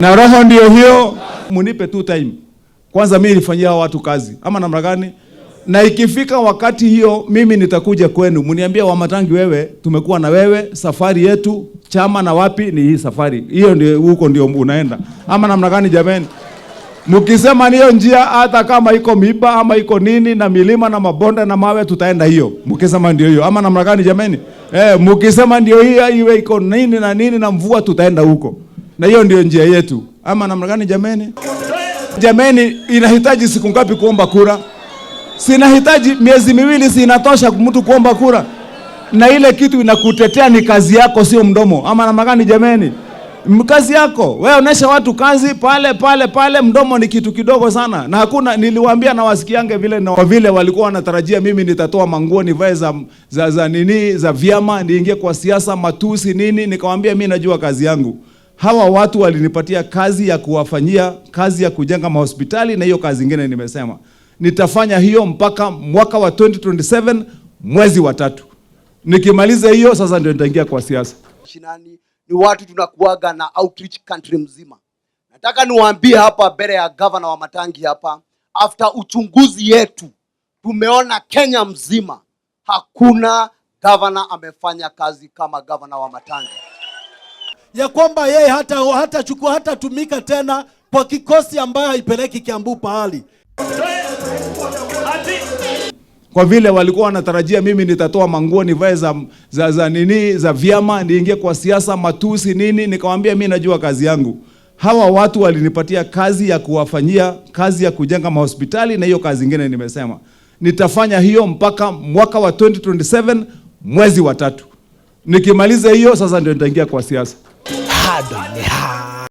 Na roho ndio hiyo, munipe tu time kwanza. Mimi nilifanyia watu kazi ama namna gani? Na ikifika wakati hiyo, mimi nitakuja kwenu, mniambie, Wamatangi, wewe tumekuwa na wewe safari yetu chama na wapi ni hii safari hiyo, ndio huko ndio unaenda ama namna gani? Jameni, mkisema niyo njia, hata kama iko miba ama iko nini na milima na mabonde na mawe, tutaenda hiyo. Mkisema ndio hiyo ama namna gani jameni? Eh, mkisema ndio hiyo iwe iko nini na nini na mvua, tutaenda huko, na hiyo ndio njia yetu ama namna gani jameni? Jameni, inahitaji siku ngapi kuomba kura? Sinahitaji miezi 2, si inatosha mtu kuomba kura? Na ile kitu inakutetea ni kazi yako, sio mdomo ama namna gani jameni? Kazi yako wewe, onesha watu kazi pale pale pale. Mdomo ni kitu kidogo sana, na hakuna niliwaambia na wasikiange vile, na kwa vile walikuwa wanatarajia mimi nitatoa manguo nivae za nini za vyama niingie kwa siasa matusi nini, nikawaambia mimi najua kazi yangu. Hawa watu walinipatia kazi ya kuwafanyia kazi ya kujenga mahospitali na hiyo kazi ingine nimesema nitafanya hiyo mpaka mwaka wa 2027 mwezi wa 3. Nikimaliza hiyo sasa ndio nitaingia kwa siasa. Mashinani ni watu tunakuaga na outreach country mzima. Nataka niwaambie hapa mbele ya governor Wamatangi hapa, after uchunguzi yetu tumeona Kenya mzima hakuna governor amefanya kazi kama governor Wamatangi. Ya kwamba yeye hata hatachukua hatatumika tena kwa kikosi ambayo haipeleki Kiambu pahali. Kwa vile walikuwa wanatarajia mimi nitatoa manguo nivae za nini za vyama niingie kwa siasa matusi nini, nikawaambia mimi najua kazi yangu. Hawa watu walinipatia kazi ya kuwafanyia kazi ya kujenga mahospitali na hiyo kazi ingine nimesema nitafanya hiyo mpaka mwaka wa 2027 mwezi wa 3. Nikimaliza hiyo sasa ndio nitaingia kwa siasa. Handũ-inĩ ha.